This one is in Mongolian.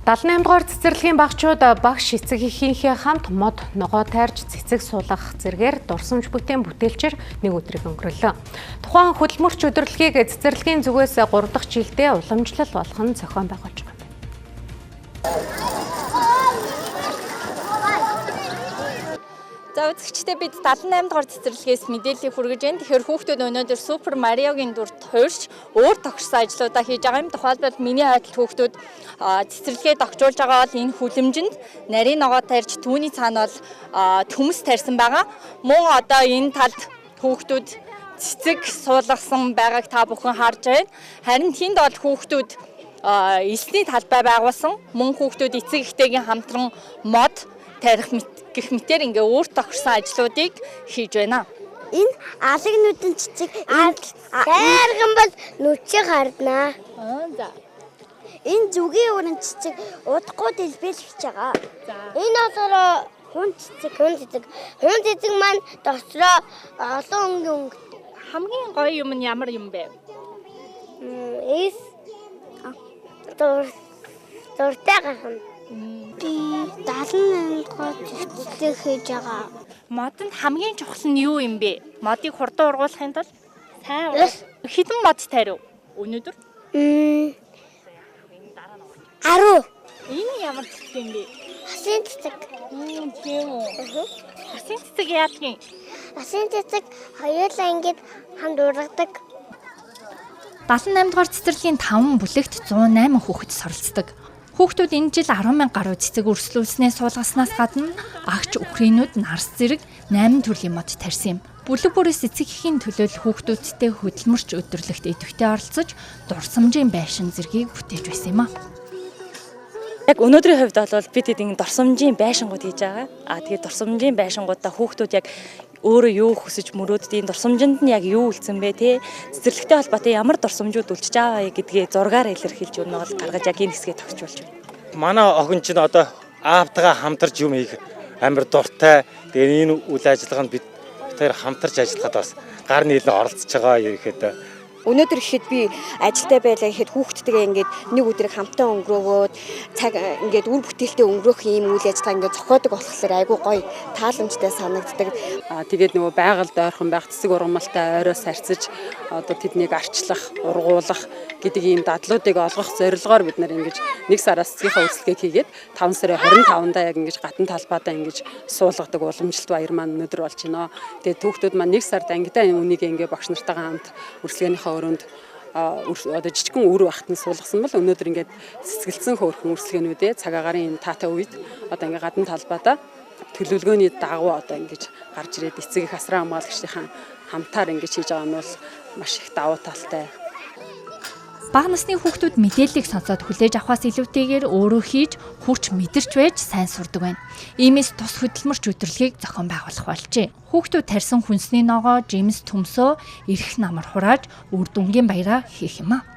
78 дугаар цэцэрлэгийн багчууд багш эцэг эхийнхээ хамт мод ногоо тайрж цэцэг суулгах зэргээр дурсамж бүтээн бүтээлчээр нэг өдрийг өнгөрөөлөө. Тухайн хөдөлмөрч өдөрлөгийг цэцэрлэгийн зүгээс 3 дахь жилдээ уламжлал болгон зохион байгуулж байгаа. За үзэгчдээ, бид 78 дугаар цэцэрлэгээс мэдээллийг хүргэж байна. Тэгэхээр хүүхдүүд өнөөдөр Супер Мариогийн дүрд хуурч өөр тохирсон ажлуудаа хийж байгаа юм. Тухайлбал, миний хойдол хүүхдүүд цэцэрлэгээ догжуулж байгаа бол энэ хүлэмжинд нарийн ногоо тарьж, түүний цаана бол төмс тарьсан байгаа. Мөн одоо энэ талд хүүхдүүд цэцэг суулгасан байгааг та бүхэн харж байна. Харин тэнд бол хүүхдүүд элсний талбай байгуулсан. Мөн хүүхдүүд эцэг эхтэйгийн хамтран мод тарих гэх мэтээр ингээ өөр тохирсон ажлуудыг хийж байна. Энэ алаг нүдэн цэцэг дайрган бол нүчээ гарднаа. Аа, за. Энэ зүгийн өрн цэцэг удахгүй дэлбэлж байгаа. Энэ болохоор хүн цэцэг, хүн цэцэг. Хүн цэцэг маань дотроо олон өнгийн өнгө. Хамгийн гоё юм нь ямар юм бэ? Эс дур дуртай гарна. Би 78 дугаар цэцэрлэг хийж байгаа. Модонд хамгийн чухал нь юу юм бэ? Модыг хурдан ургуулахын тулд сайн хэдэн мод тарив өнөөдөр? 10. Энэ ямар цэцэг юм бэ? Хасын цэцэг. Тийм үү. Хасын цэцэг яадгийн? Хасын цэцэг хоёулаа ингэж хамт ургадаг. 78 дугаар цэцэрлэгийн 5 бүлэгт 108 хүүхэд суралцдаг. Хүүхдүүд энэ жил 10 мянга гаруй цэцэг өрсөлдүүлснээ суулгаснаас гадна агч үхрийнүүд, нарс зэрэг 8 төрлийн мод тарьсан юм. Бүлэг бүрээс эцэг эхийн төлөөлөл хүүхдүүдтэй хөдөлмөрч өдөрлөгт идэвхтэй оролцож, дурсамжийн байшин зэргийг бүтээж байсан юм а. Яг өнөөдрийн хувьд бол бид хэд дурсамжийн байшингууд хийж байгаа. А тэгээд дурсамжийн байшингуудаа хүүхдүүд яг өөрөө юу хүсэж мөрөөддөг, дурсамжинд нь яг юу үлдсэн бэ те, цэцэрлэгтэй холбоотой ямар дурсамжууд үлчиж байгаа гэдгээ зургаар илэрхийлж өгнө бол гаргаж яг энэ хэсгээ тогтчулж байна. Манай охин чинь одоо аавтайгаа хамтарч юм хийх амар дуртай. Тэгээ энэ үйл ажиллагаанд бид тэр хамтарч ажиллахад бас гар нийлэн оролцож байгаа ерөөхдөө. Өнөөдөр ихэд би ажилтай байлаа гэхэд хүүхдтэйгээ ингээд нэг өдрийг хамтаа өнгөрөөгөөд цаг ингээд үр бүтээлтэй өнгөрөөх ийм үйл ажиллагаа ингээд зохиодог болохоор айгүй гоё тааламжтай санагддаг. Аа, тэгээд нөгөө байгальд ойрхон байх цэцэг ургамалтай ойроос харьцаж одоо тэднийг арчлах, ургуулах гэдэг ийм дадлуудыг олгох зорилгоор бид нар ингэж нэг сараас цэцгийнхаа үйлчлэгийг хийгээд 5 сарын 25-нда яг ингэж гадна талбайдаа ингэж суулгадаг уламжлалт баяр маань өнөөдөр болж байна. Тэгээд хүүхдүүд маань нэг сард ангидаа үнийг ингээ багш нартайгаа хамт үрсэлгээнийхээ өрөөнд одоо жижигхэн үр багт нь суулгасан бол өнөөдөр ингээд цэцгэлсэн хөөрхөн үрсэлгээнүүдээ цаг агаарын энэ таатай үед одоо ингээд гадна талбайдаа төлөвлөгөөний дагуу одоо ингэж гарч ирээд эцэг их асран хамгаалагчдынхаа хамтаар ингэж хийж байгаа нь бол маш их давуу талтай. Бага насны хүүхдүүд мэдээллийг сонсоод хүлээж авахаас илүүтэйгээр өөрөө хийж, хүрч мэдэрч байж сайн сурдаг байна. Иймээс тус хөдөлмөрч өдөрлөгийг зохион байгуулах болжээ. Хүүхдүүд тарьсан хүнсний ногоо, жимс, төмсөө ирэх намар хурааж үр дүнгийн баяраа хийх юм а.